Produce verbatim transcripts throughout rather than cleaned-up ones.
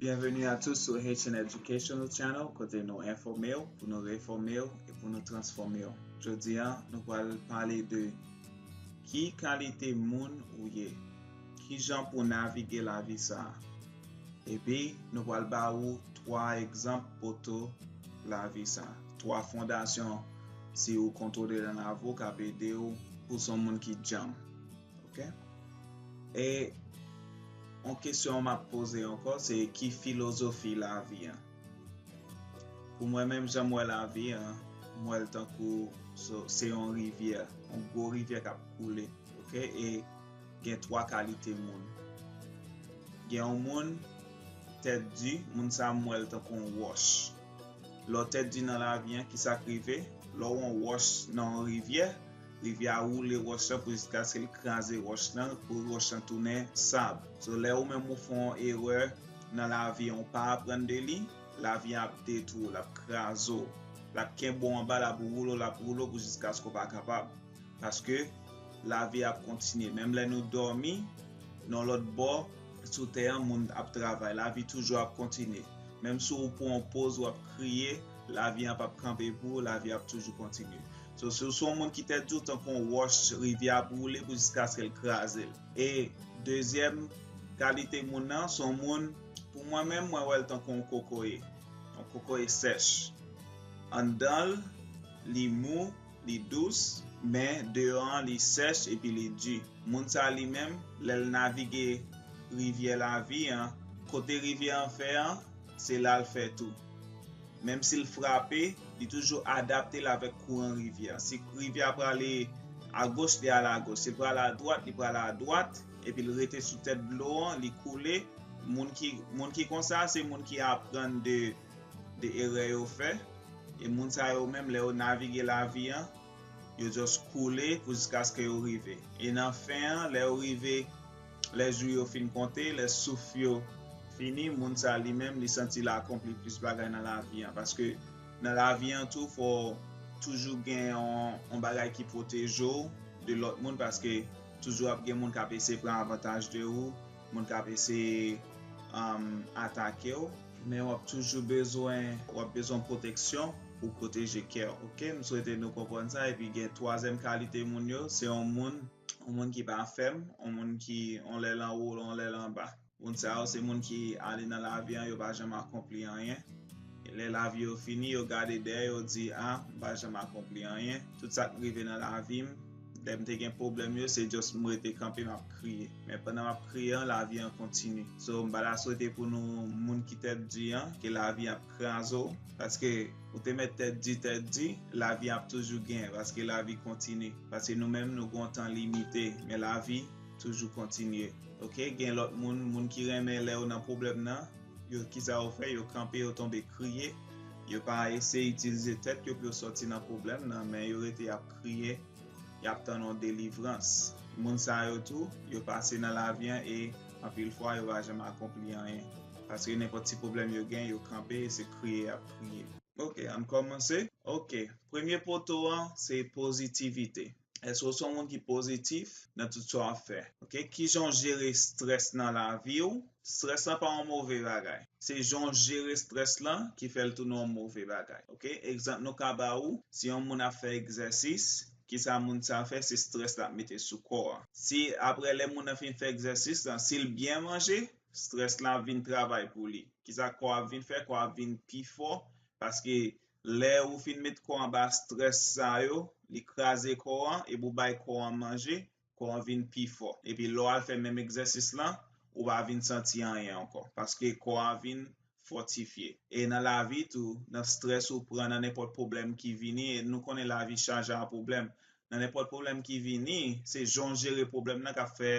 Bienvenue à tous sur Haitian Educational Channel, kote nou enfòme w, pou nou refòme w e pou nou transfòme w. Jodi a, nou pral pale de ki kalite moun ou ye, ki jan pou navige lavi sa a. Epi, nou pral ba ou twa egzanp poto lavi sa a. Twa fondasyon, si ou kontwole nan lavi w, k ap ede w pou se yon moun ki djanm. Ok? E yon kesyon m ap poze ankò, se ki filozofi lavi an? Pou mwen menm, jan m wè lavi an, m wè l tankou se yon rivyè, yon gwo rivyè k ap koule. Ok? E gen twa kalite moun. Gen yon moun tèt di, moun sa a m wè l tankou yon wòch. Lè w tèt di nan lavi an, ki sa k rive? Lè w yon wòch nan yon rivyè, rivyè a woule wòch lan pou jiskaske l kraze wòch lan, pou wòch lan tounen sab. So, lè ou menm ou fè yon erè nan lavi an, ou pa aprann de li, lavi an ap detwi w, l ap kraze w, l ap kenbe w anba, l ap woule w, l ap woule w pou jiskaske w pa kapab. Paske lavi ap kontinye. Menm lè nou dòmi, nan lòt bò, sou tè an, moun ap travay. Lavi toujou ap kontinye. Menm si w pran yon poz, w ap kriye, lavi an p ap kanpe pou ou, lavi ap toujou kontinye. So, si w se yon moun ki tèt di w tankou yon wòch, rivyè ap woule pou jiskaske l kraze l. E dezyèm kalite moun nan, se yon moun, pou mwen menm, mwen wè l tankou yon kokoye. Yon kokoye sèch. Anndan l, li mou, li dous, men deyò an, li sèch epi li di. Moun sa a li menm, lè l navige rivyè lavi an, kote rivyè an fè an, se la l fè tou. Menm si l frape, li toujou adapte l avèk kouran rivyè a. Si rivyè a prale agoch, li al agoch. Si l prale adwat, li prale adwat. Epi l rete sou tèt dlo an, li koule. Moun ki, moun ki konsa, se moun ki aprann de, de erè yo fè. E moun sa yo menm, lè yo navige lavi an, yo just koule pou jiskaske yo rive. E nan fen an, lè yo rive, lè jou yo fin konte, lè souf yo fini, moun sa li menm, li santi l akonpli plis bagay nan lavi an. Paske nan lavi an tou, fò w toujou gen yon, yon bagay ki pwoteje w de lòt moun, paske toujou ap gen moun k ap eseye pran avantaj de ou, moun k ap eseye, um, atake w, men w ap toujou bezwen, w ap bezwen pwoteksyon pou pwoteje kè w. Ok, m swete nou konprann sa. Epi gen twazyèm kalite moun yo, se yon moun, yon moun ki pa fèm, yon moun ki, yon lè l anwo, yon lè l anba. Moun sa yo, se moun ki ale nan lavi an, yo pa janm akonpli anyen. E lè lavi yo fini, yo gade dèyè, yo di, "Ah, m pa janm akonpli anyen. Tout sa k rive nan lavi m, lè m te gen pwoblèm yo, se just m rete kanpe, m ap kriye." Men pandan m ap kriye an, lavi an kontinye. So, m pa ta swete pou nou, moun ki tèt di an, ke lavi ap kraze w, paske ou te mèt tèt di, tèt di, lavi ap toujou genyen, paske lavi kontinye. Paske nou menm, nou gen yon tan limite, men lavi toujou kontinye. Ok, gen lòt moun, moun ki renmen lè yo nan pwoblèm nan, yo, kisa yo fè? Yo kanpe, yo tonbe kriye. Yo pa eseye itilize tèt yo pou yo sòti nan pwoblèm nan, men yo rete y ap kriye, y ap tann yon delivrans. Moun sa yo tou, yo pase nan lavi an e anpil fwa yo pa janm akonpli anyen. Paske nenpòt ti pwoblèm yo gen, yo kanpe e se kriye y ap kriye. Ok, ann kòmanse. Ok, premye poto an, se pozitivite. Èske w se yon moun ki pozitif nan tout sa w ap fè? Ok, kijan w jere strès nan lavi w? Strès lan pa yon move bagay. Se jan w jere strès lan ki fè l tounen yon move bagay. Ok, egzanp nou ka ba ou, si yon moun ap fè egzèsis, kisa moun sa fè? Se strès l ap mete sou kò a. Si apre lè moun nan fin fè egzèsis lan, si l byen manje, strès lan ap vin travay pou li. Kisa kò a ap vin fè? Kò a ap vin pi fò, paske lè ou fin met kò anba strès sa yo, li kraze kò an, epi ou bay kò an manje, kò an vin pi fò. Epi lè w al fè menm egzèsis lan, ou pa vin santi anyen ankò, paske kò a vin fòtifye. E nan lavi tou, nan strès ou pran, nan nenpòt pwoblèm ki vini, e nou konnen lavi chaje a pwoblèm. Nan nenpòt pwoblèm ki vini, se jan w jere pwoblèm nan k ap fè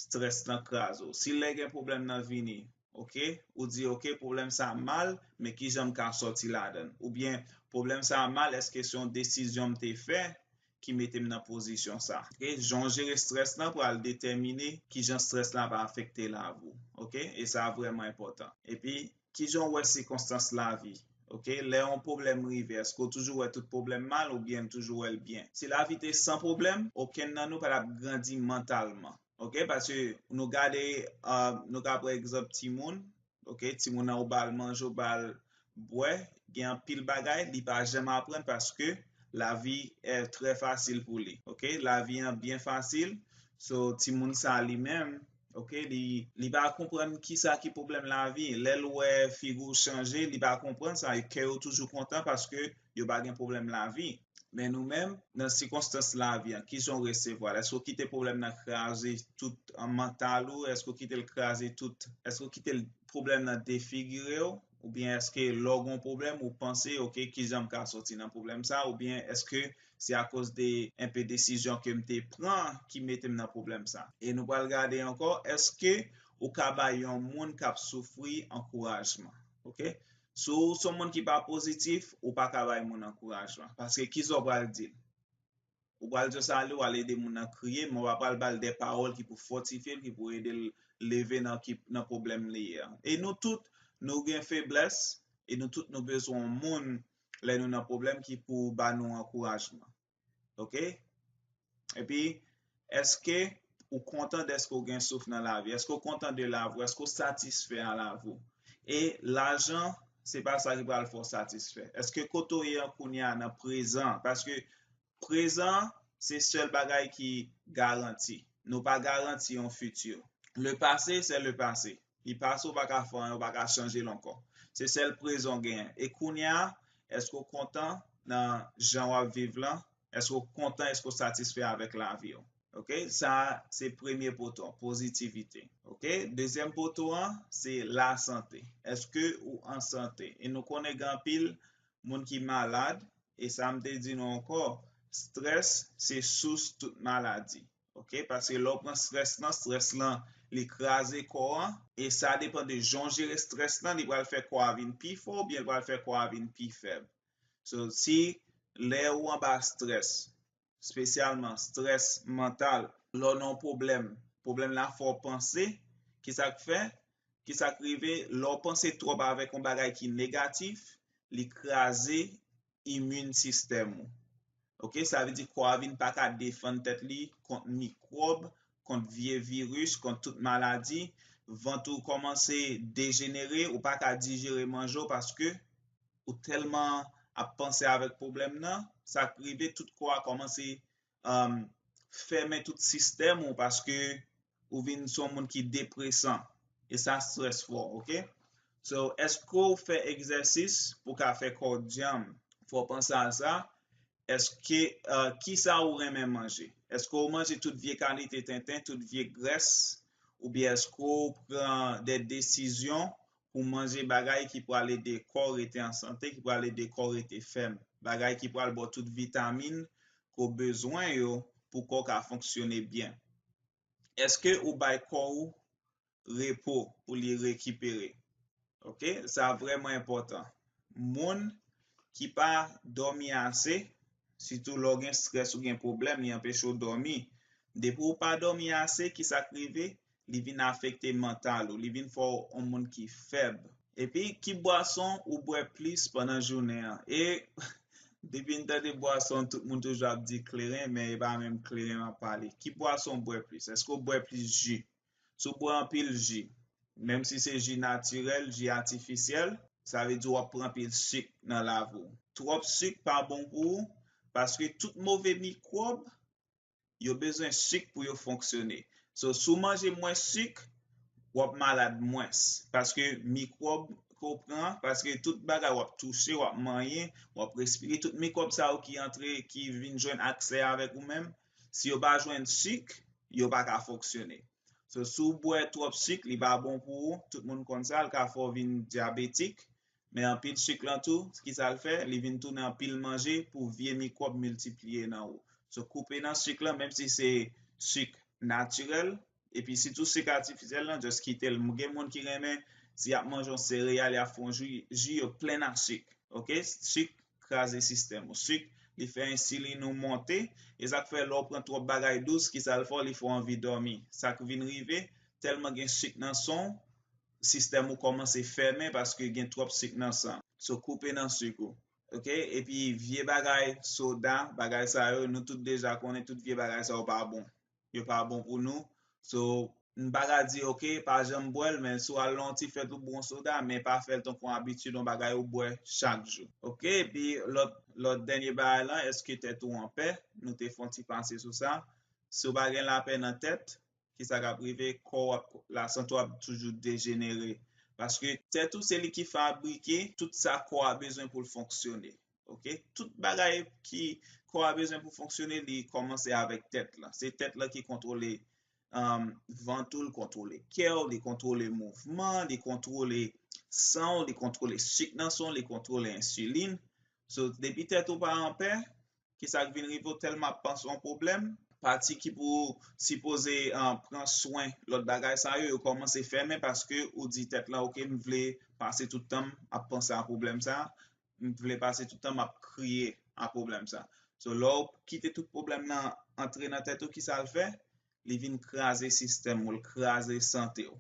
strès lan kraze w. Si lè gen pwoblèm nan vini, ok, ou di, ok, pwoblèm sa mal, men kijan m ka sòti ladan l? Oubyen, pwoblèm sa mal, èske se yon desizyon m te fè ki mete m nan pozisyon sa? Ok, jan w jere strès lan pral detèmine kijan strès lan ap afekte lavi w. Ok, e sa vrèman enpòtan. Epi, kijan w wè sikonstans lavi? Ok, lè yon pwoblèm rive, èske w toujou wè tout pwoblèm mal oubyen w toujou wè l byen? Si lavi te san pwoblèm, okenn nan nou pa t ap grandi mantalman. Ok, paske nou gade, uh, nou ka pran egzanp timoun, Ok, timoun nan ou ba l manje, ou ba l bwè, gen anpil bagay li pa janm aprann paske lavi è trè fasil pou li. Ok, lavi an byen fasil. So timoun sa li menm, ok, li li pa konprann kisa ki pwoblèm lavi. Lè l wè figi w chanje, li pa konprann sa, kè yo toujou kontan paske yo pa gen pwoblèm lavi. Men nou menm, nan sikonstans lavi an, kijan w resevwa l? Èske w kite pwoblèm nan kraze tout an mantal ou? Èske w kite l kraze tout? Èske w kite l pwoblèm nan defigire w? Oubyen èske lè w gen yon pwoblèm, ou panse, ok, kijan m ka soti nan pwoblèm sa? Oubyen èske se akoz de enpe desizyon ke m te pran ki mete m nan pwoblèm sa? E nou pral gade ankò, èske ou ka bay yon moun k ap soufri ankourajman? Ok? Si w se yon moun ki pa pozitif, ou pa ka bay moun ankourajman. Paske kisa w pral di l? Ou pral di yo sa ale, w al ede moun nan kriye, men w pa pral ba l de pawòl ki pou fòtifye l, ki pou ede l leve nan ki, nan pwoblèm li ye a. E nou tout, nou gen feblès, e nou tout, nou bezwen yon moun lè nou nan pwoblèm ki pou ba nou ankourajman. Ok? Epi, èske ou kontan dèske w gen souf nan lavi? Èske w kontan de lavi w? Èske w satisfè a lavi w? E lajan, se pa sa ki pral fè w satisfè. Èske kote w ye an kounye a nan prezan? Paske prezan, se sèl bagay ki garanti. Nou pa garanti yon fiti. Le pase, se le pase. Li pase, ou pa ka fè anyen, ou pa ka chanje l ankò. Se sèl prezan w genyen. E kounye a, èske w kontan nan jan w ap viv lan? Èske w kontan, èske w satisfè avèk lavi w? Ok, sa se premye poto an, pozitivite. Ok, dezyèm poto an, se lasante. Èske ou an sante? E nou konnen gen anpil moun ki malad, e sa m te di nou ankò, strès se sous tout maladi. Ok, paske lè w pran strès lan, strès lan, li kraze kò an, e sa depann de jan w jere strès lan, li pral fè kò a vin pi fò oubyen li pral fè kò a vin pi fèb. So, si lè ou anba strès, espesyalman strès mantal, lè w nan yon pwoblèm, pwoblèm la fè w panse, kisa k fè? Kisa k rive? Lè w panse twòp avèk yon bagay ki negatif, li kraze imin sistèm ou. Ok, sa vle di kò a vin pa ka defann tèt li kont mikwòb, kont vye viris, kont tout maladi. Vant ou kòmanse dejenere, ou pa ka dijere manje w paske ou tèlman ap panse avèk pwoblèm nan, sa k rive tout kò a kòmanse um, fèmen tout sistèm ou paske ou vin se yon moun ki depresan. E sa strès fò, ok? So, èske w fè egzèsis pou ka fè kò w djanm? Fò w panse a sa. Èske, uh, kisa ou renmen manje? Èske ou manje tout vye kalite tenten, tout vye grès? Oubyen èske ou pran de desizyon pou manje bagay ki pral ede kò w rete an sante, ki pral ede kò w rete fèm, bagay ki pral ba w tout vitamin ke w bezwen yo pou kò w ka fonksyone byen? Èske ou bay kò w repo pou li rekipere? Ok, sa vrèman enpòtan. Moun ki pa dòmi ase, sitou lè w gen strès ou gen pwoblèm, li anpeche w dòmi. Depi w pa dòmi ase, kisa k rive? Li vin afekte mantal ou, li vin fè w yon moun ki fèb. Epi, ki bwason ou bwè plis pandan jounen an? E depi n tande bwason, tout moun toujou ap di kleren, men e pa menm kleren m ap pale. Ki bwason w bwè plis? Èske w bwè plis ji? Si w bwè anpil ji, menm si se ji natirèl, ji atifisyèl, sa vle di w ap pran anpil sik nan lavi w. Twòp sik pa bon pou ou, paske tout move mikwòb, yo bezwen sik pou yo fonksyone. So, si w manje mwens sik, w ap malad mwens. Paske mikwòb ke w pran, paske tout bagay w ap touche, w ap manyen, w ap respire, tout mikwòb sa yo ki antre, ki vin jwenn aksè avèk ou menm, si yo pa jwenn sik, yo pa ka fonksyone. So, si w bwè twòp sik, li pa bon pou ou, tout moun konn sa, l ka fè w vin dyabetik, men anpil sik lan tou, kisa l fè? Li vin tounen anpil manje pou vye mikwòb miltipliye nan ou. So, koupe nan sik lan, menm si se sik natirèl, epi sitou sik atifisyèl lan, just kite l. Gen moun ki renmen, si y ap manje yon sereyal, y ap fè yon ji, ji yo plen a sik. Ok? Sik kraze sistèm ou. Sik, li fè ensilin ou monte, e sa k fè lè w pran twòp bagay dous, kisa l fè w? Li fè w anvi dòmi. Sa k vin rive, tèlman gen sik nan san w, sistèm ou kòmanse fèmen paske gen twòp sik nan san. So, koupe nan sik ou. Ok? Epi vye bagay, soda, bagay sa yo, nou tout deja konnen tout vye bagay sa yo pa bon. Yo pa bon pou nou. So, M pa ka di, oke, pa janm bwè l, men si w al nan yon ti fèt ou bwè yon soda, men pa fè l tankou yon abitid, yon bagay ou bwè chak jou. Oke, epi lòt, lòt dènye bagay lan, èske tèt ou anpè? Nou te fè yon ti pase sou sa. Si w pa gen lapè nan tèt, kisa k ap rive? Kò w ap, lasante w ap toujou dejenere. Paske tèt ou se li ki fabrike tout sa kò a bezwen pou l fonksyone. Oke? Tout bagay ki kò a bezwen pou fonksyone, li kòmanse avèk tèt la. Se tèt la ki kontwole um, vant ou, li kontwole kè w, li kontwole mouvman, li kontwole san w, li kontwole sik nan san w, li kontwole ensilin. So, depi tèt ou pa anpè, kisa k vin rive w? Tèlman ap panse yon pwoblèm, pati ki pou sipoze uh, pran swen lòt bagay sa yo, yo kòmanse fèmen paske ou di tèt la, oke, m vle pase tout tan m ap panse a pwoblèm sa, m vle pase tout tan m ap kriye a pwoblèm sa. So, lè w kite tout pwoblèm nan antre nan tèt ou, kisa l fè? Li vin kraze sistèm ou, l kraze sante w.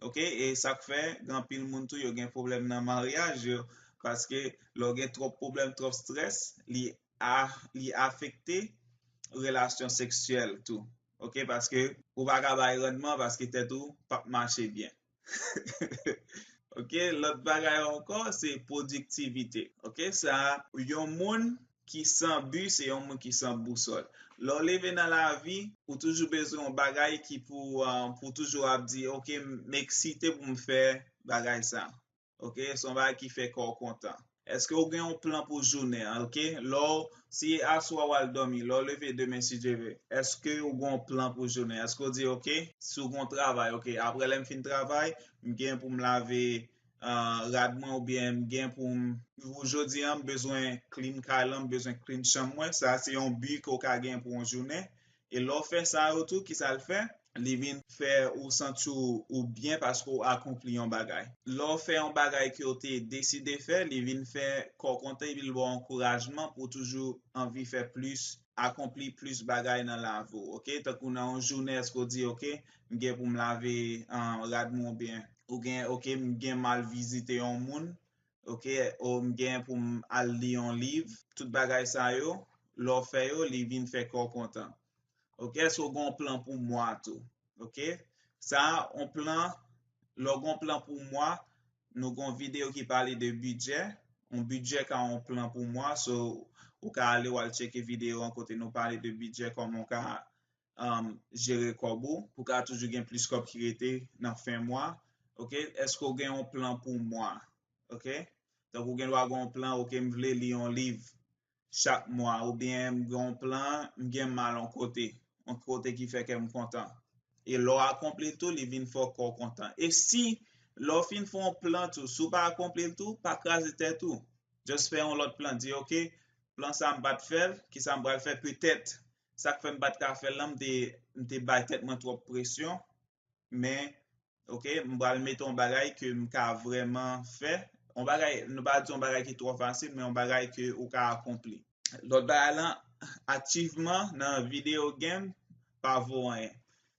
Oke? E sa k fè, gen anpil moun tou, yo gen pwoblèm nan maryaj yo, paske lè w gen twòp pwoblèm, twòp strès, li a, li afekte relasyon seksyèl tou. Oke? Paske ou pa ka bay randman, paske tèt ou p ap mache byen. Oke, lòt bagay ankò, se pwodiktivite. Oke, sa, yon moun ki san bi, se yon moun ki san bousòl. Lè w leve nan lavi, ou toujou bezwen yon bagay ki pou, uh, pou toujou ap di, oke, m eksite pou m fè bagay sa. Oke, se yon bagay ki fè kò w kontan. Èske w gen yon plan pou jounen an, oke? Lè w, si aswè w al dòmi, lè w leve demen si Dye vle, èske w gen yon plan pou jounen? Èske w di, oke, si w gen yon travay, oke, apre lè m fin travay, m gen pou m lave uh, rad mwen oubyen m gen pou m, pou jodi an, m bezwen clean kay lan, m bezwen clean chanm mwen. Sa se yon bi ke w ka gen pou yon jounen. E lè w fè sa yo tou, kisa l fè? Li vin fè ou santi w, ou byen paske w akonpli yon bagay. Lè w fè yon bagay ke w te deside fè, li vin fè kò w kontan epi l ba w ankourajman pou w toujou anvi fè plis, akonpli plis bagay nan lavi w, oke? Tankou nan yon jounen, èske w di, oke, m gen pou m lave uh, rad mwen oubyen ou gen, oke, m gen m al vizite yon moun, oke, ou m gen pou m al li yon liv, tout bagay sa yo, lè w fè yo, li vin fè kò w kontan. Oke, èske w gen yon plan pou mwa tou? Oke, sa, yon plan, lè w gen yon plan pou mwa, nou gen yon videyo ki pale de bidjè, yon bidjè ka yon plan pou mwa, so, ou ka ale w al tcheke videyo an kote nou pale de bidjè, kòman w ka um, jere kòb ou, pou ka toujou gen plis kòb ki rete nan fen mwa. Oke, èske w gen yon plan pou mwa? Oke, tankou w gen dwa gen yon plan, oke, m vle li yon liv chak mwa, oubyen m gen yon plan, m gen m al yon kote, yon kote ki fè kè m kontan. E lè w akonpli l tou, li vin fè kò w kontan. E si lè w fin fè yon plan tou, si w pa akonpli l tou, pa kraze tèt ou. Just fè yon lòt plan. Di, oke, plan sa m pa t fè l, kisa m pral fè? Petèt, sa k fè m pa t ka fè l lan, m te, m te bay tèt mwen twòp presyon. Men, oke, m pral mete yon bagay ke m ka vrèman fè. Yon bagay, nou pa di yon bagay ki twò fasil, men yon bagay ke ou ka akonpli. Lòt bagay lan, aktivman nan video game, pa vo anyen.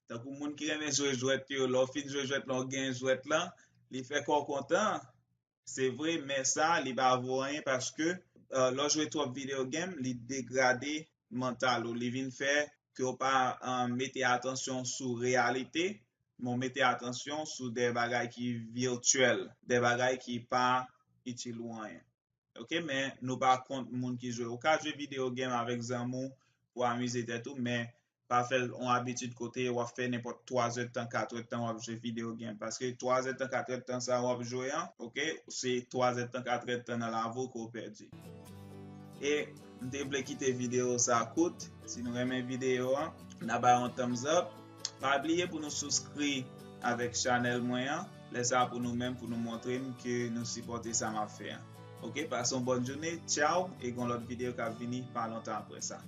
Tankou moun ki renmen jwe jwèt yo, lè w fin jwe jwèt lan, w gen jwèt lan, li fè kò w kontan. Se vre, men sa, li pa vo anyen paske uh, lè w jwe twòp video game, li degrade mantal ou. Li vin fè ke w pa uh, mete atansyon sou reyalite, men w mete atansyon sou de bagay ki vityèl, de bagay ki pa itil ou anyen. Oke, men nou pa kont moun ki jwe. Ou ka jwe video game avèk zanmi w pou amize tèt ou, men pa fè l yon abitid kote w ap fè nenpòt twa zèdtan, kat èdtan w ap jwe video game. Paske twa zèdtan, kat èdtan sa w ap jwe an, oke, se twa zèdtan, kat èdtan nan lavi w ke w pèdi. E m te vle kite videyo sa kout. Si nou renmen videyo an, n a bay yon thumbs up. Pa bliye pou nou souskri avèk chanèl mwen an. Lè sa pou nou menm, pou nou montre m ke nou sipòte sa m ap fè an. Oke, pase yon bòn jounen. Tchaw, e gen yon lòt videyo k ap vini pa lontan apre sa.